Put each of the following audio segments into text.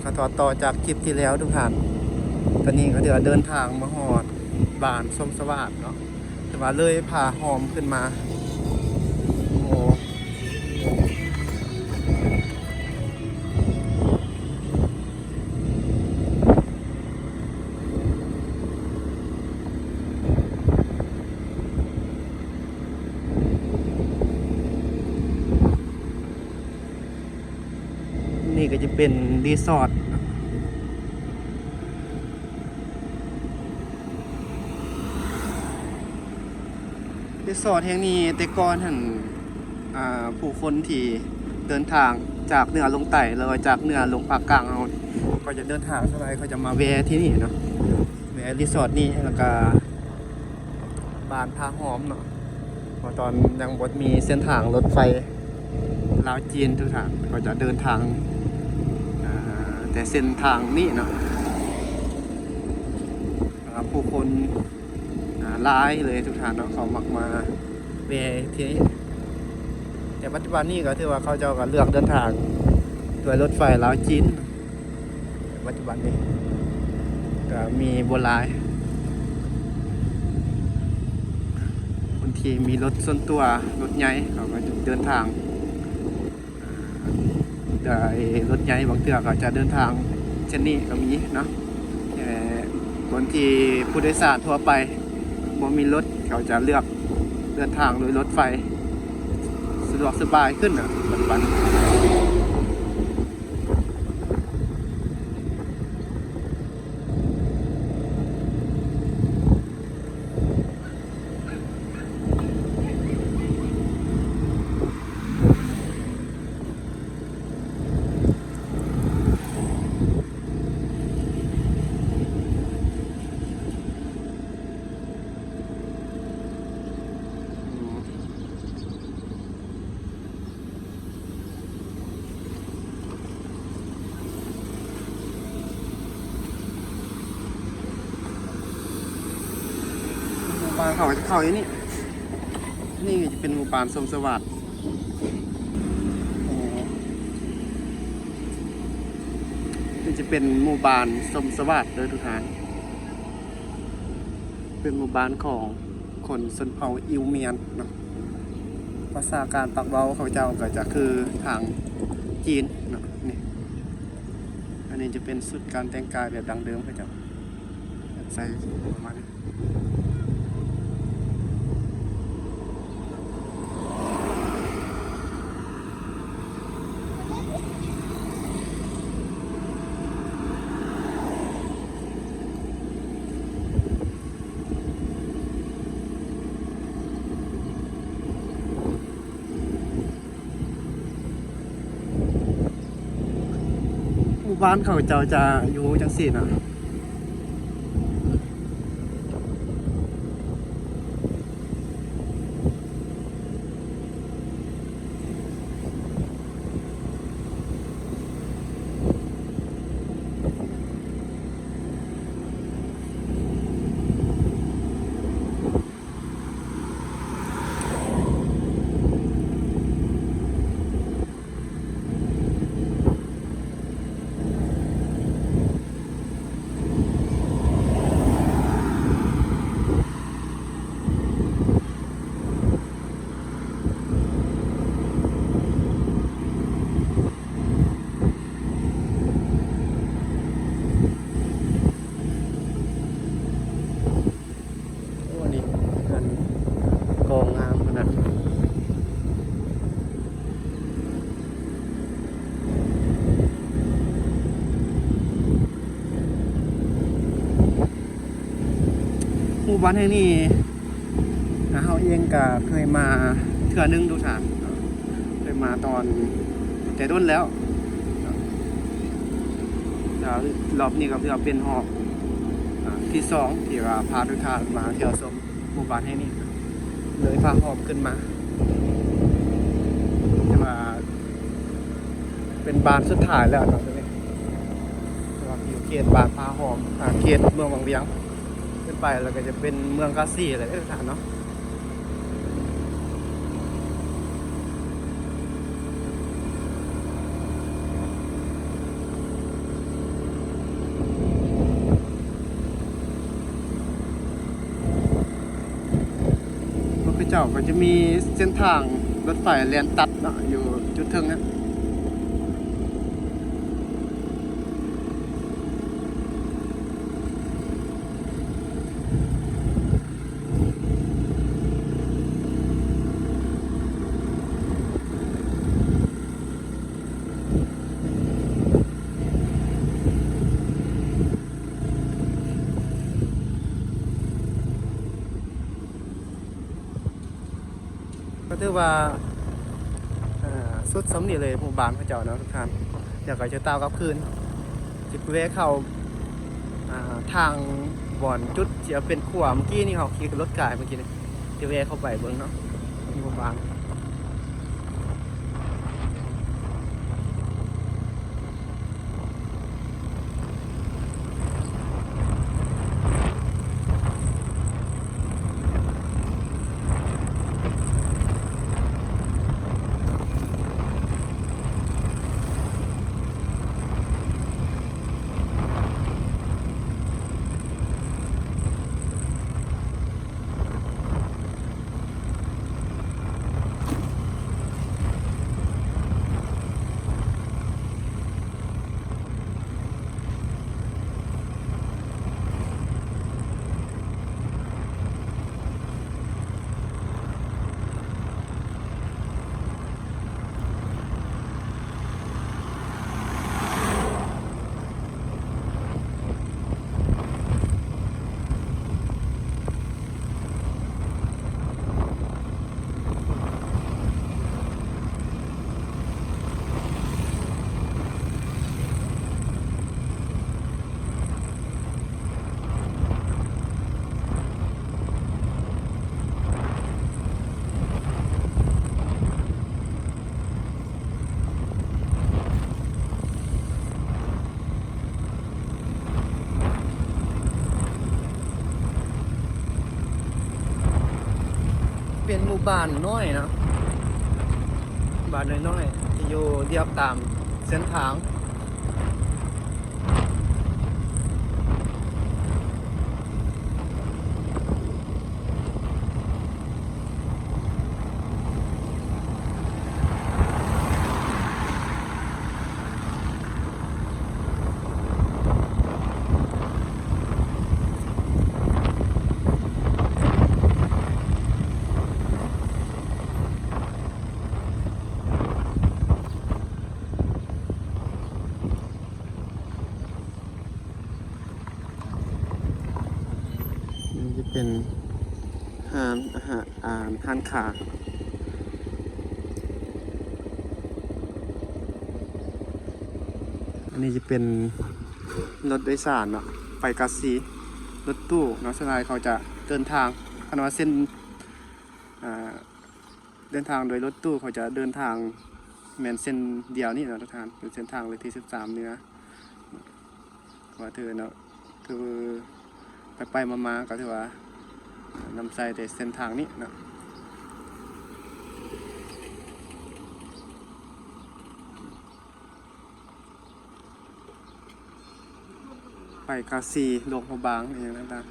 ກໍຕໍ່ ຕໍ່ຈາກຄລິບທີ່ແລ້ວທຸກທ່ານ, ຕອນນີ້ກໍຖືວ່າເດີນທາງມາຮອດບ້ານຊົມສະຫວາດເນາະ, ຖືວ່າເລີຍຜາຫອມຂຶ້ນມາ. ໂອ້ ນີ້ກໍຈະເປັນຣີສອດ. ຣີສອດແຫ່ງນີ້ແຕ່ກ່ອນຫັ້ນ ອ່າ ຜູ້ຄົນທີ່ເດີນທາງຈາກເໜືອລົງໃຕ້ ຫຼືວ່າຈາກເໜືອລົງພາກກາງເຮົາ ກໍຈະເດີນທາງສ່ວນຫຼາຍ ເຂົາຈະມາແວ່ທີ່ນີ້ເນາະ, ແວ່ຣີສອດນີ້ ແລ້ວກະບ້ານຜາຫອມເນາະ, ເພາະຕອນຍັງບໍ່ມີເສັ້ນທາງລົດໄຟລາວຈີນ ທຸກທ່ານ ເຂົາຈະເດີນທາງ ອ່າ ແຕ່ເສັ້ນທາງນີ້ເນາະ. ອ່າ ຜູ້ຄົນ ອ່າ ຫຼາຍເລີຍທຸກທ່ານເນາະ, ເຂົາມັກມາແວ່ທີ່ນີ້. ແຕ່ປັດຈຸບັນນີ້ກໍຖືວ່າເຂົາເຈົ້າກໍເລືອກເດີນທາງດ້ວຍລົດໄຟລາວຈີນ, ປັດຈຸບັນນີ້ກໍມີບໍ່ຫຼາຍ ຄົນທີ່ມີລົດສ່ວນຕົວ ລົດໃຫຍ່ ເຂົາກໍຈະເດີນທາງ ໂດຍລົດໃຫຍ່ ບາງເທື່ອກໍຈະເດີນທາງເຊັ່ນນີ້ກໍມີເນາະ, ແຕ່ຄົນທີ່ ຜູ້ໂດຍສານທົ່ວໄປບໍ່ມີລົດ ເຂົາຈະເລືອກເດີນທາງໂດຍລົດໄຟ ສະດວກສະບາຍຂຶ້ນນະ ປັດຈຸບັນ. ໝູ່ບ້ານເຂົາກໍຈະເຂົ້າຢູ່ນີ້, ນີ້ກໍຈະເປັນໝູ່ບ້ານຊົມສະຫວາດ. ໂອ້ ນີ້ຈະເປັນໝູ່ບ້ານຊົມສະຫວາດເດີທຸກທ່ານ, ເປັນໝູ່ບ້ານຂອງຄົນຊົນເຜົ່າອິວມຽນເນາະ. ພາສາການປາກເວົ້າເຂົາເຈົ້າກໍຈະຄືທາງຈີນເນາະ. ນີ້ ອັນນີ້ຈະເປັນຊຸດການແຕ່ງກາຍແບບດັ້ງເດີມເຂົາເຈົ້າໃສ່ປະມານນີ້. ໝູ່ບ້ານເຂົາເຈົ້າຈະຢູ່ຈັ່ງຊີ້ນະ. ໂອ້ ນີ້ເຮືອນກໍງາມຂະໜາດ. ໝູ່ບ້ານແຫ່ງນີ້ ອ່າ ເຮົາເອງກະເຄີຍມາເທື່ອໜຶ່ງທຸກທ່ານ, ເຄີຍມາຕອນແຕ່ດົນແລ້ວ. ແລ້ວລອບນີ້ກໍເພື່ອເປັນຮອບ ອ່າ ທີສອງ ທີ່ວ່າພາທຸກທ່ານມາທ່ຽວຊົມໝູ່ບ້ານແຫ່ງນີ້, ເລີຍຜາຫອມຂຶ້ນມາ. ແຕ່ວ່າເປັນບ້ານສຸດທ້າຍແລ້ວເນາະ ຕົວນີ້ ເພາະວ່າຢູ່ເຂດບ້ານຜາຫອມ ອ່າ ເຂດເມືອງວັງວຽງ. ຂຶ້ນໄປແລ້ວກໍຈະເປັນເມືອງກາສີແລ້ວເດີທ່ານເນາະ. ໂອ້ ນີ້ ເຈົ້າກໍຈະມີເສັ້ນທາງລົດໄຟແລ່ນຕັດເນາະ ຢູ່ຈຸດເທິງນັ້ນ. ກໍຖືວ່າ ເອີ ສຸດສ່ຳນີ້ເລີຍ ໝູ່ບ້ານເຂົາເຈົ້າເນາະທຸກທ່ານ. ດຽວກໍຈະຕ່າວກັບຄືນ ຊິແວະເຂົ້າ ອ່າ ທາງບ່ອນຈຸດທີ່ເປັນຂົວ ເມື່ອກີ້ນີ້ເຮົາຂີ່ລົດກາຍເມື່ອກີ້ນີ້ ຊິແວະເຂົ້າໄປເບິ່ງເນາະ ໝູ່ບ້ານ. ເປັນໝູ່ບ້ານນ້ອຍເນາະ ບ້ານນ້ອຍໆ ທີ່ຢູ່ລຽບຕາມເສັ້ນທາງ. ນີ້ຈະເປັນຮ້ານອາຫານ ອ່າ ຮ້ານຄ້າ. ອັນນີ້ຈະເປັນລົດໂດຍສານເນາະ ໄປກາຊີ ລົດຕູ້ເນາະ. ສ່ວນຫຼາຍເຂົາຈະເດີນທາງ ຄັນວ່າເສັ້ນ ອ່າ ເດີນທາງໂດຍລົດຕູ້ ເຂົາຈະເດີນທາງແມ່ນເສັ້ນດຽວນີ້ເນາະທຸກທ່ານ ເປັນເສັ້ນທາງເລກທີສິບສາມເໜືອ ວ່າຖືເນາະ ຄືໄປໆມາໆ ກໍຖືວ່ານຳໃຊ້ແຕ່ເສັ້ນທາງນີ້ເນາະ. ໄປກາຊີ ຫຼວງພະບາງ ອີ່ຫຍັງຕ່າງໆ.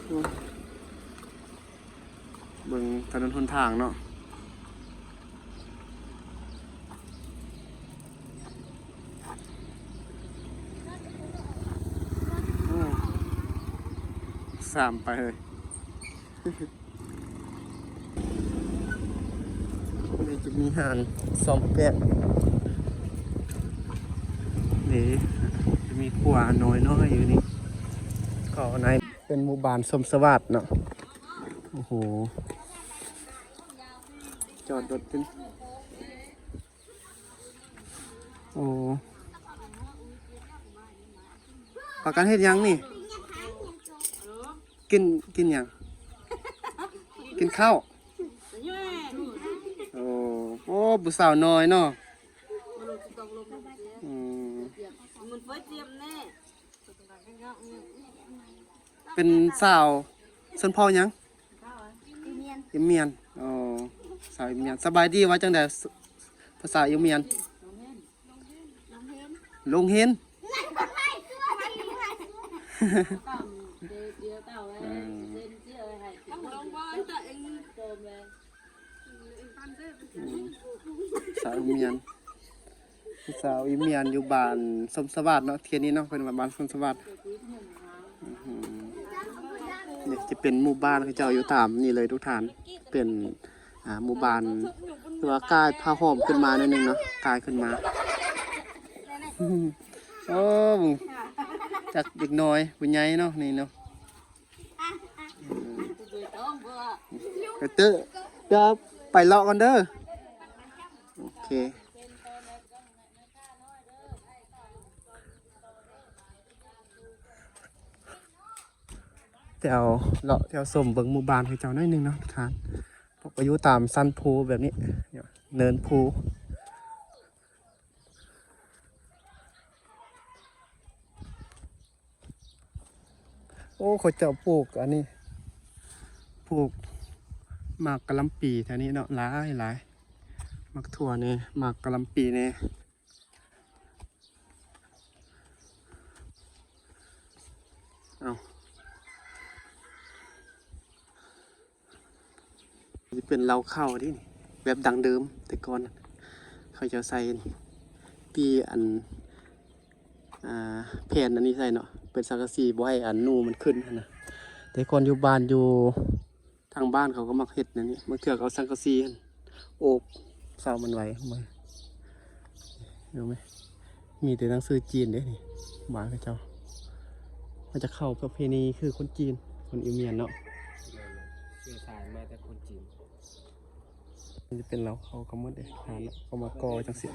ໂອ້ ເບິ່ງຖະໜົນຫົນທາງເນາະ. ໂອ້ ສາມໄປເລີຍ. ນີ້ຈະມີຮ້ານສ້ອມແປ້ງ ນີ້ຈະມີຄົວນ້ອຍໆຢູ່ນີ້ ເຂົ້າໃນ ເປັນໝູ່ບ້ານສົມສະຫວາດເນາະ. ໂອ້ໂຫ ຈອດລົດເປັນ ໂອ້ ພາກັນເຮັດຫຍັງນີ້? ກິນ ກິນຫຍັງ? ກິນເຂົ້າ? ໂອ້ ໂອ້ ຜູ້ສາວນ້ອຍເນາະ. ອືມ ເປັນສາວຊົນເຜົ່າຫຍັງ? ອີ່ມຽນ. ອີ່ມຽນ ໂອ້ ສາວອີ່ມຽນ. ສະບາຍດີ ວ່າຈັ່ງໃດ ພາສາອີ່ມຽນ? ລົງເຮນ ລົງເຮນ. ເອີ ສາວອີ່ມຽນ ຜູ້ສາວອີ່ມຽນຢູ່ບ້ານສົມສະຫວາດເນາະ ເຂດນີ້ເນາະ ເພິ່ນວ່າບ້ານສົມສະຫວາດ. ອືມ ນີ້ຈະເປັນໝູ່ບ້ານເຂົາເຈົ້າຢູ່ຕາມນີ້ເລີຍທຸກທ່ານ ເປັນ ອ່າ ໝູ່ບ້ານ ຫຼືວ່າກາຍຜາຫ້ອມຂຶ້ນມາໜ້ອຍໜຶ່ງເນາະ ກາຍຂຶ້ນມາ. ໂອ້ ຈັກເດັກນ້ອຍຜູ້ໃຫຍ່ເນາະ ນີ້ເນາະ. ກະເຕີ ດຽວໄປເລາະກ່ອນເດີ. ໂອເຄ ແຖວເລາະແຖວຊົມເບິ່ງໝູ່ບ້ານເຂົາເຈົ້າໜ້ອຍໜຶ່ງເນາະທ່ານ. ພວກກໍຢູ່ຕາມຊັ້ນພູແບບນີ້ ເນີນພູ. ໂອ້ ເຂົາເຈົ້າປູກອັນນີ້ ປູກໝາກກະຫຼ່ຳປີແຖວນີ້ເນາະ ຫຼາຍ ຫຼາຍ ໝາກຖົ່ວແດ່ ໝາກກະຫຼ່ຳປີແດ່. ເອົາ ນີ້ເປັນເລົ້າເຂົ້າເດ້ນີ້ ແບບດັ້ງເດີມ ແຕ່ກ່ອນເຂົາເຈົ້າໃສ່ ປີອັນ ອ່າ ແຜ່ນອັນນີ້ໃສ່ເນາະ ເປັນສັງກະສີ ບໍ່ໃຫ້ອັນໜູມັນຂຶ້ນຫັ້ນນະ. ແຕ່ກ່ອນຢູ່ບ້ານ ຢູ່ທາງບ້ານເຂົາກໍມັກເຮັດແນວນີ້ ບາງເທື່ອກໍເອົາສັງກະສີຫັ້ນໂອບເສົາມັນໄວ້. ເຫັນໄໝ? ມີແຕ່ໜັງສືຈີນເດ້ນີ້ ບ້ານເຂົາເຈົ້າ ມັນຈະເຂົ້າປະເພນີຄືຄົນຈີນ ຄົນອີ່ມຽນເນາະ ແມ່ນໆ ເຊື້ອສາຍມາຈາກຄົນຈີນ. ມັນຈະເປັນເລົ້າເຂົ້າກະໝົດເດ້ ເຂົາມາກໍຈັ່ງຊີ້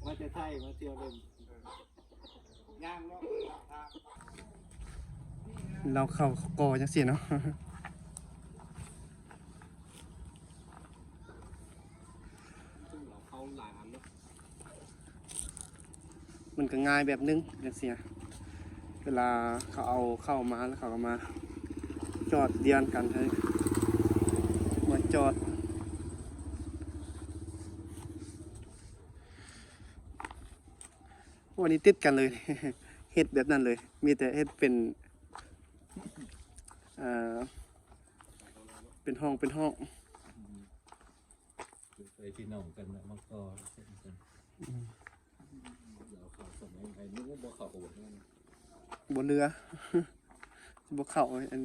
ມາແຕ່ໄທ ມາທ່ຽວຫຼິ້ນ ຍ່າງເນາະ ເລົ້າເຂົ້າກໍຈັ່ງຊີ້ເນາະ. ເຂົ້າຫຼາຍອັນເນາະ ມັນກໍງ່າຍແບບໜຶ່ງຈັ່ງຊີ້ນະ ເວລາເຂົາເອົາເຂົ້າມາແລ້ວ ເຂົາກໍມາຈອດລຽນກັນ ເອີ ມາຈອດ. ໂອ້ ອັນນີ້ຕິດກັນເລີຍ ເຮັດແບບນັ້ນເລີຍ ມີແຕ່ເຮັດເປັນ ເອີ ເປັນຫ້ອງ ເປັນຫ້ອງ. ເປັນພີ່ນ້ອງກັນນະ ມາກໍເປັນກັນ. ອືມ ດຽວເຂົ້າສະໄໝໃຫ້ໜູບໍ່ເຂົ້າກໍບໍ່ ບໍ່ເຫຼືອ ບໍ່ເຂົ້າ ອັນ